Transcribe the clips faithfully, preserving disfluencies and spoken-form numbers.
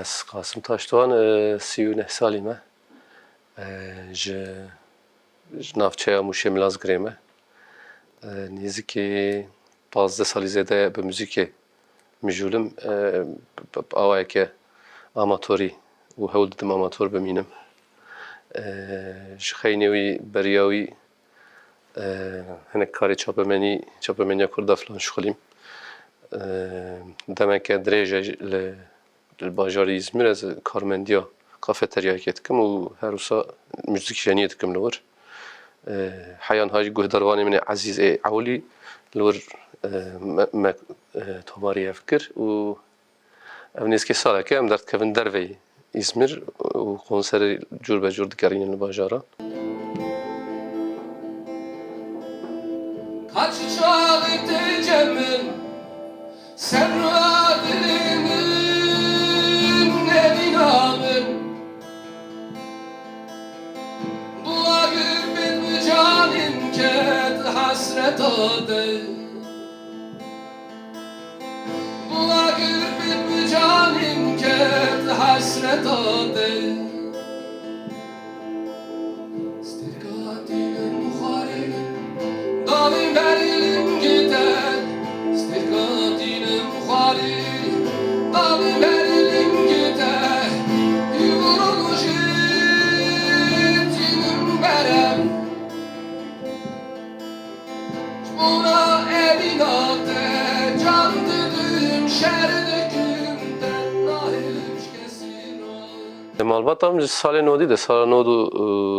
Ez Qasim Taşdoğan, e, sî û neh salî me. E, ji, ji navçeya Mûşê Milazgirê me. E, nêzîkî pazdeh salî zêde ye bi muzîkê mijûl im. E, bi, bi awayeke amatorî û hewl didim amator bimînim. E, ji xeynê wî, beriya wî, e, hinek karê çapemenî, çapemeniya Kurda filan şixulîm. E, demeke dirêj e li, li bajarê Îzmîr ez karmendiya kafeteryayekê dikim û her wisa muzîk jeniyê dikim li wir. E, heya niha jî guhdarvanê min ê ezîz ê ewilî li wir, e, me, me, e, tomarî hev kir û ev nêzîkî saleke em derdikevin derveyî Îzmîr û konserê cûr be cûr digerînin li bajaran. Kaç çaxî tê cem min, serra dilê min, evîna min. Bu agir bin bi canim ket hesreta te. Bu agir bin bi canim ket hesreta te. Stêrka tînim xwarê, dalî berî lingê te. Stêrka tînim xwarê, dalî berî lingê te. Yûro jê tînim berem. Ji bona evîna te can didim, şer dikim, te nahêlim ji kesî re. Malbata min ji salê nodî de, sala nod û,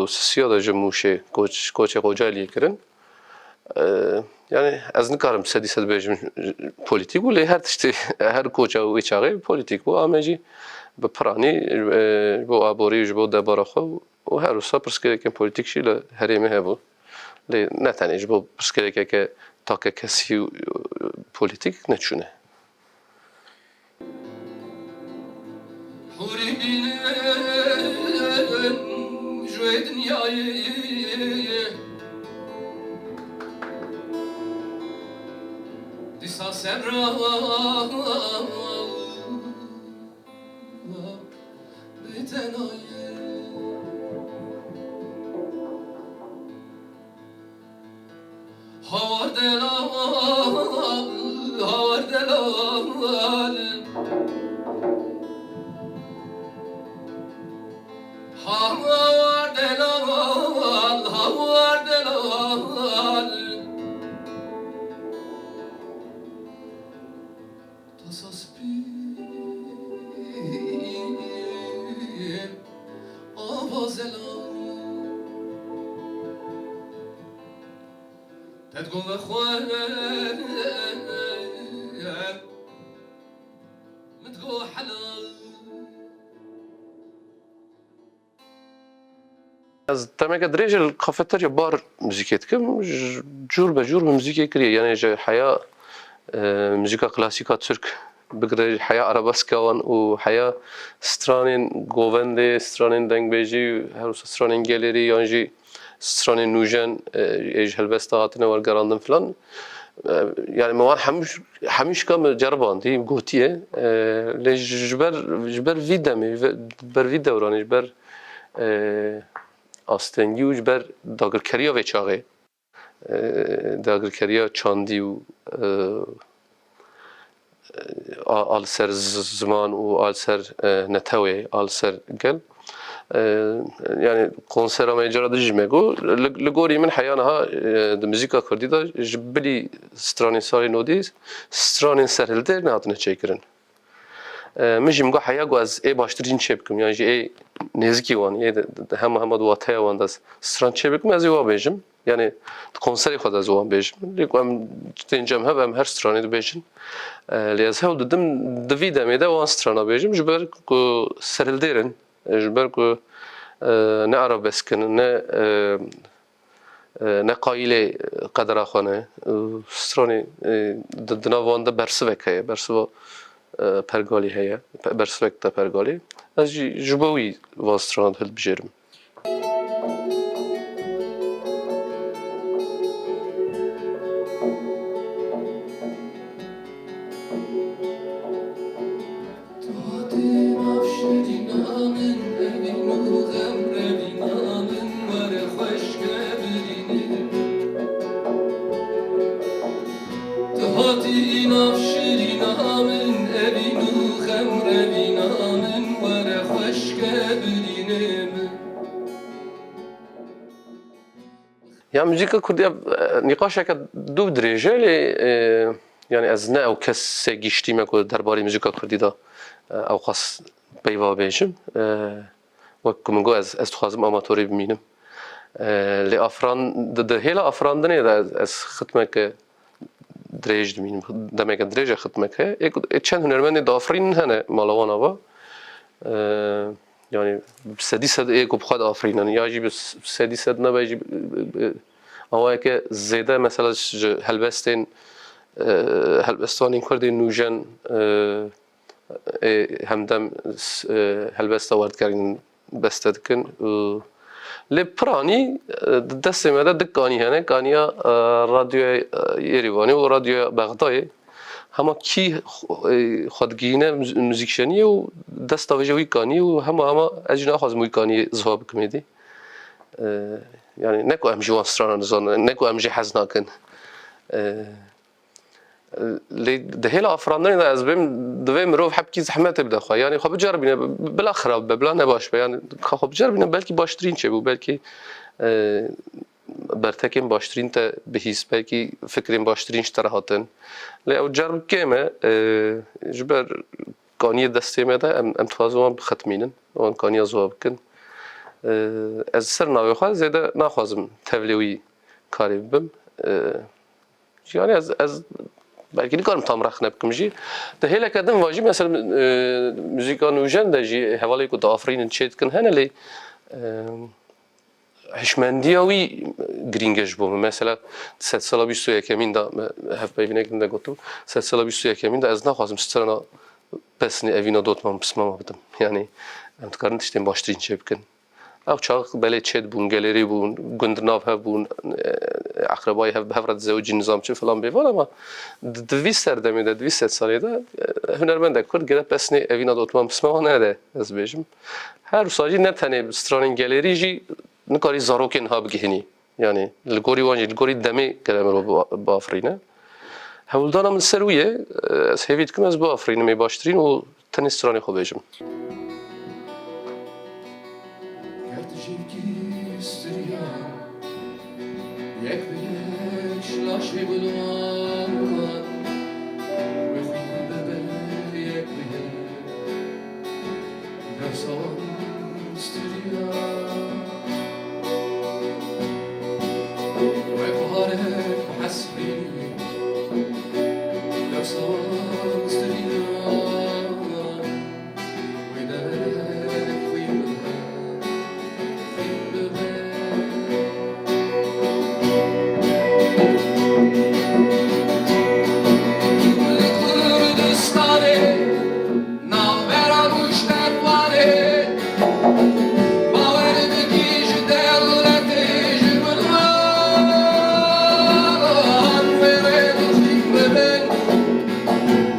e, sisiya de ji Mûşê koç, koçê Xocayliyê kirin. E, yani ez nikarim sedî sed bêjim polîtîk bû, lê her tiştê, her koça wê çaxê polîtîk bû. Ame jî bi piranî, e, ji bo aborî, ji bo debara xwe û her wisa pirsgirêkên polîtîk jî li herêmê hebû. Lê ne tenê ji bo pirsgirêkeke takekesî û, e, polîtîk neçûne. Hûrî bînin ji wê dinyayê. Dîsa serra bê tenayê. Hawar delal, hawar delal. Hawar delal, hawar delal. Tasa spî ava zelal. Te digo vexwe min digo helal. Ez demeke dirêj li kafeterya bar muzîkê dikim. J-, cûr be cûr bi muzîkê kiriye. Yani ji heya, e, muzîka klasîka Tirk bigire, heya arabeska wan û heya stranên govendê, stranên dengbêjî, her wisa stranên gelêrî yan jî stranên nûjen, e, ê ji helbesta hatine wergerandin filan. E, yani me wan hemû, hemîşka min ceribandî, gotiye. E, lê ji ber, ji ber vî demê, ji ber vî dewranê, ji ber, e, astengî û ji ber dagirkeriya vê çaxê, e, dagirkeriya çandî û, e, a, a li ser z-, ziman û a li ser, e, netewê, a li ser gel. E, yani konsera me cara dijî me got, li, li gorî min heya niha, e, di muzîka kurdî de ji bilî stranên salê nodî stranên serhildê nehatine çêkirin. E, min jî min got heya ku ez ê baştir jîn çê bikim, yan jî ê nêzikî wan, ê de, de, hema hema di wateya wan de ez stran çê bikim, ez ê wa bêjim. Yani di konserê xwe de ez wan bêjim. Lê ku em tên cem hev, em her stranê dibêjin. E, lê ez hewl didim di vî demê de wan strana bêjim, ji ber ku serhildêr in, e, ji ber ku, e, ne arabesk in, ne, e, e, ne qayîlê qedera xwe ne. E, stranê, e, di, di nav wan de bersivek heye, bersiva, e, pergalî heye, pe-, bersivek de pergalî. Ez jî ji bo wî van strana hilbijêrim. Min evîn û xem revîna min were xweşke birînê min. Ya muzîka kurdî ev e, nîqaşeke dû dirêj e lê e, yani ez ne ew kesê giştî me ku derbarê muzîka kurdî de e, ew qas peyva bêjim. E, wek ku min got ez, ez dixwazim amatorî bimînim. E, lê afran, di, di hêla afirandinê de ez, ez xitmeke dirêj dimînim. Demeke dirêj e xitmek heye. Ê ku- ê çend hunermendê diafirînin hene mala wan ava. E, yani sedî sed ê ku bi xwe diafirînin. Ya jî bi sedî sed nebe jî bi- bi- bi- awayeke zêde mesela ji helbestên e, helbestvanên kurdên nûjen e, ê hemdem s- e, helbesta wer dikerînin beste dikin. Û lê piranî e, di destê me de du kanî hene. Kaniya e, radyoya e, Yerîvanê û radyoya Bexdayê. Hema kî xwe- e, xwe digihîne muz- muzîkjeniyê û desta vêje wî kanî û hema hema ez jî naxwazim wî kanî ziwa bikim êdî. E, yani ne ku em ji wan strana nizanin, ne ku em jê hez nakin. E, Lê di hêla afirandinê de ez bêm, divê mirov hebkî zehmetê bide xwe. Yanî xwe biceribîne, bi- bila xirab be, bila ne baş be. Yanî ka xwe biceribîne belkî baştirîn çêbû, belkî e, bertekên baştirîn te bihîst, belkî fikrên baştirîn ji te re hatin. Lê ew cerib kêm e, e, ji ber kaniyê destê me de em, em dixwazin wan bixetmînin, wan kaniya ziwa bikin. E, ez ser navê xwe zêde naxwazim tevlê wî karê bibim. E, Yanî ez, ez belkî nikarim tam rexne bikim jî. Di hêleke din ve jî mesela e, muzîka nûjen de jî hevalê ku diafirînin çê dikin hene lê e, hişmendiya wî girîng e ji bo min. Mesela sedsala bîst û yekemîn de me hevpeyvînek din de gotim, sedsala bîst û yekemîn de ez naxwazim strana pesnê evîna dotman pismama bidim. Yanî em dikarin tiştên baştirîn çê bikin. Ew çax belê çêt bûn, gelêrî bûn, gund nav hev bûn, e, eqrebayî hev bi hev re dizewicîn nizam çi filan bêvan ama di, di vî serdemê de, di vî sedsalê de e, hunermendek kurd gere pesnê evîna dotman pismama nede, ez bêjim. Her wisa jî ne tenê bi stranên gelêrî jî nikarî zarokên niha bigihînî. Yanî li gorî wan jî, li gorî demê gere mirov bi- biafirîne. Hewldana min ser wî ye, e, ez hêvî dikim ez biafirînim ê baştirîn û tenê stranê xwe bêjim. Ger tu jî bikî stiriya, yek bi yek ji laşê gulan, wê xwîn bibe yek bi yek. Dersa wan stiriya, wek biharek hesbî. Dersa wan stiriya, wê derek xwîn bibe, xwîn bibe. Li Kurdistanê Navbera rûştek wanê, bawer dikî ji dewletê ji gulwan, wê wê xwîn bibin,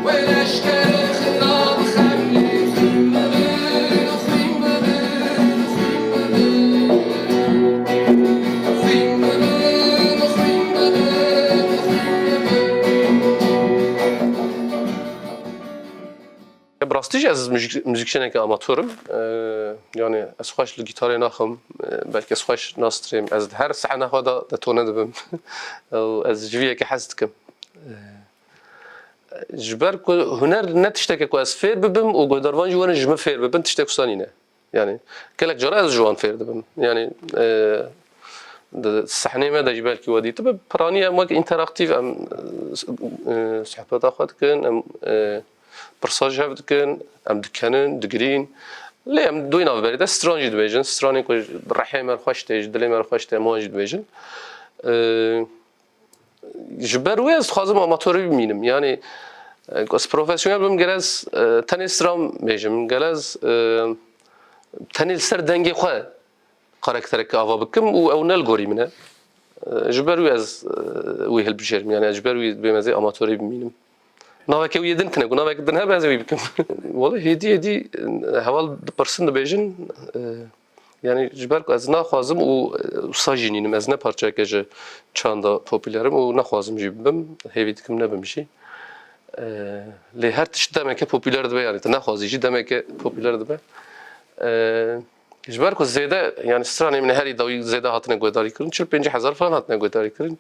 wê leşkerê xina bi xemlî xwîn bibin, xwîn bibin, xwîn bibin. Xwîn bibin, xwîn bibin, xwîn bibin. Bi rastî jî ez muzîk- muzîkjeneke amator im. Ee, yani ez xweş li gîtarê naxim, ee, belkî ez xweş nastirêm. Ez di her sehna xwe de detone dibim. Ew ez ji vî yekê hez dikim. Ee, ji ber ku huner ne tişteke ku ez fêr bibim û guhdarvan jî werin ji min fêr bibin, tiştek wisa nîne. Yani gelek cara ez ji wan fêr dibim. Yani e, di sehnê me de jî belkî we dîtibe, piranî em wek înteraktîf em e, sohbeta xwe dikin, em e, pirsa ji hev dikin, em dikenin, digirîn. Lê em di wê navberê de stran jî dibêjin. Stranên ku ji rihê me re xweş tê, ji dilê me re xweş tê, em wan jî dibêjin. E, Ji ber wê ez dixwazim amatorî bimînim. Yanî e, ez profesyonel bim, gere ez e, tenê stran bêjim, gere ez e, tenê li ser dengê xwe karaktereke ava bikim û ew ne li gorî min e. E, ji ber wê ez e, wî hilbijêrim. Yanî ez ji ber wî bêm ez ê amatorî bimînim. Naveke wî yê din tune ku naveke din hebe ez ê wî bikim. Wele hêdî hêdî e, heval dipirsin dibêjin e, Yanî ji ber ku ez naxwazim û e, wisa jî nînim, ez ne parçeyeke ji çanda popûler im û naxwazim jî bibim, hêvî dikim nebim jî. E, lê her tişt demeke popûler dibe, yanî tu nexwazî jî demeke popûler dibe. E, ji ber ku zêde, yanî stranê min herî dawî zêde hatine guhdarîkirin, çil pêncî hezar falan hatine guhdarîkirin.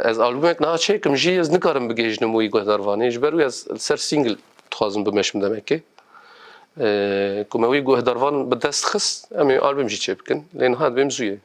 Ez albûmek niha çêkim jî, ez nikarim bigihîjnim wî guhdarvanê. Ji ber wî ez li ser single dixwazim bimeşim demekê. E, ku me wî guhdarvan bi dest xist, em ê albûm jî çêbikin. Lê niha dibêm zû ye.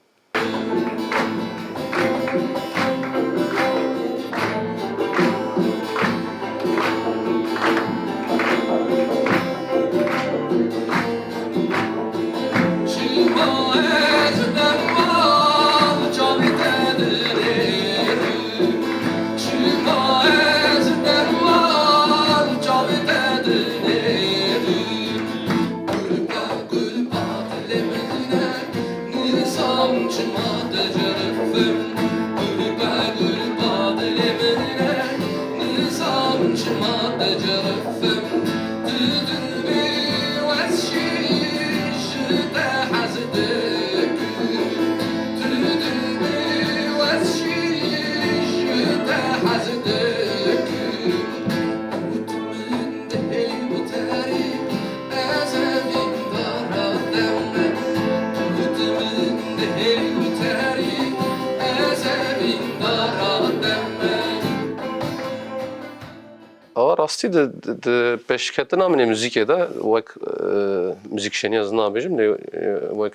Awa rastî di, di, di pêşketina min ê muzîkê de wek, e, muzîkşenî ez nabêjim, lê, e, wek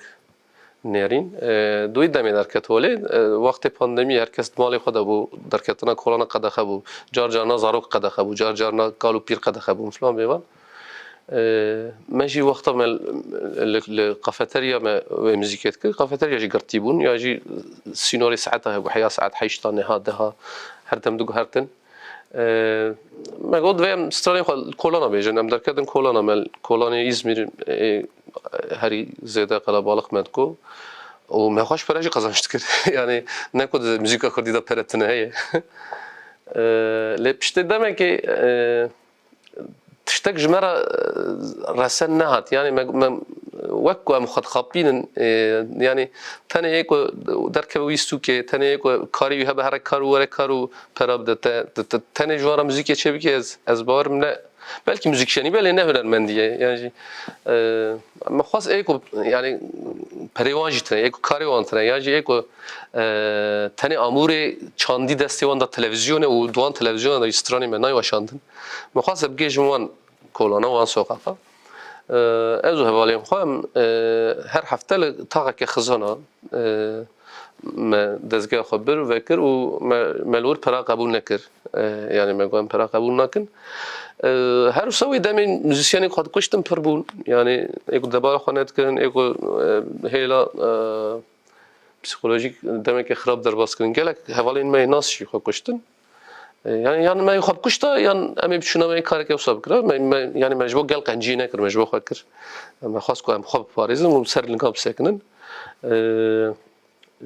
nêrîn, e, di wî demê derket holê, e, wextê pandemî her kes di malê xwe de bû, derketina kolana qedexe bû, car carna zarok qedexe bû, car carna kal û pîr qedexe bûn filan vêvan. E, me jî wexta me li, li kafeterya me wê muzîkê dikir, kafeterya jî girtî bûn, ya jî sînorê saeta hebû, heya saet heşta, neha, deha, her dem diguhertin. E, me got, divê em stranên xwe li kolana bêjin, em derketin kolana, me li kolanê Îzmîr, e, herî zêde qelebalix me digot. Û me xweş pere jî qezenç dikir. Yanî ne ku di muzîka kurdî de pere tune heye. E, lê piştê demekê, e, tiştek ji me re, e, resen nehat. Yanî me, me, wek ku em xwe dixapînin, e, yanî tenê yê ku derkeve wî stûkê, tenê yê ku karê wî hebe here kar û were kar û pera bide te, te, te, tenê ji wan re muzîkê çêbikê, ez, ez bawerim ne, belkî muzîkşenî be lê ne hunermendî ye. Yanî jî, e, me xwest ê ku, yanî perê wan jî tune, ê ku karê wan tune, yan jî ê ku, e, tenê amûrê çandî destê wan de televîzyonê û di wan televîzyona de stranê me nayê weşandin. Me xwest ez bigihîjim wan kolana, wan soqaqa. E, ez û hevalên xwe em, e, her hefte li taxeke xizana, e, me dezgeha xwe bir vekir û me, me li wir pera qebûl nekir. E, yanî me got, em pera qebûl nakin. E, her wisa wê demên muzîsyenên xwe dikuştin pir bûn. Yanî ê ku debara xwe nedikirin, ê ku, e, hêla, e, psîkolojîk demeke xirab derbas kirin. Gelek hevalên me yê nas jî xwe kuştin. E, yanî yan me xwe bikuşta, yan em ê biçûna me yê kareke wisa bikira. Me, me, yanî me ji bo gel qenciyê nekir, me ji bo xwe kir. Me xwest ku em xwe biparêzin û ser linga bisekinin. E,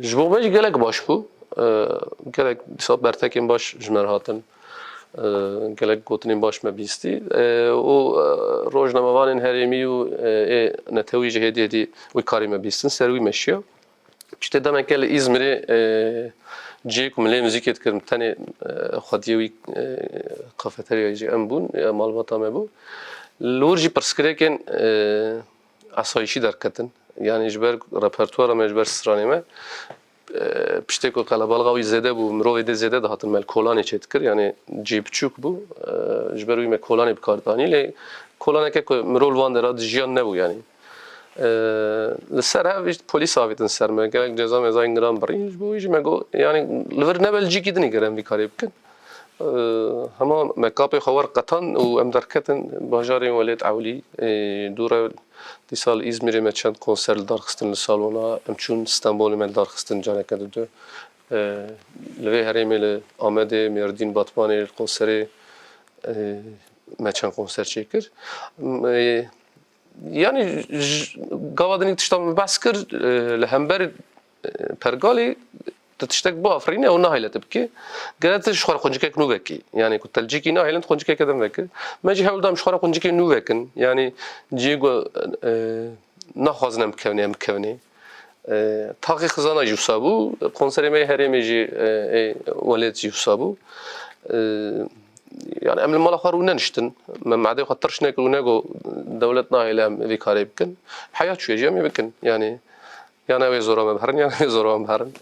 ji bo me jî gelek baş bû. E, gelek dîsa bertekên baş ji me re hatin. E, gelek gotinên baş me bîstî. E, û, e, rojnamevanên herêmî û, e, ê netewî jî hêdî hêdî wî karî me bîstin, ser wî meşiya. Piştê demeke li Îzmirê, e, cihê ku min lê muzîkê dikirim, tenê, e, xwediyê wî, e, kafeteryayê jî em bûn, e, malbata me bû. Li wir jî pirsgirêkên, e, asayîşî derketin. Yanî ji ber repertuara me, ji ber stranê me, e, piştê ku qelebalixa wî zêde bû, mirovê dê zêde dihatin me li kolanê çêdikir, yanî cihê biçûk bû. E, ji ber wî me kolanê bi kar danî, lê kolaneke ku mirov li van dera dijiyan nebû yanî. E, li ser hev jî polîs avêtin ser me, gelek ceza mezayên giran birîn, ji bo wî jî me got, yanî li vir nebe li cîkî dinî ger em vî karê bikin. E, hema me kapê xwe wer qetan û em derketin bajarên Welêt Ewlî, e, dû re dîsa li Îzmîrê me çend konser li dar xistin li salona, em çûn Stenbolê me li dar xistin careke didu. E, li vê herêmê li Amedê, Mêrdîn, Batmanê li konserê, e, me çend konser çêkir. M-, e, Yanî ji gava dinî tişta min behs kir, e, li hember, e, pergalê tu tiştek biafirîne ew nahêle tu bikî. Gere tu ji xwe re quncikek nû vekî. Yanî ku te li cîkî nahêlin, tu quncikeke din vekir. Me jî hewl da em ji xwe re quncikê nû vekin. Yanî cihê ku, e, naxwazin em bikevnê, em bikevnê. E, taxê xizana jî wisa bû. Konserê me yê herêmê jî, e, ê welêt jî wisa bû. E, Yani em li mala xwe rû neniştin. Me madê xwe tirş nekir û nego dewlet nahêle em vî karê bikin. Heya çûye jî em ê bikin. Yani yana wê zora me biherin, yana wê zora me biherin.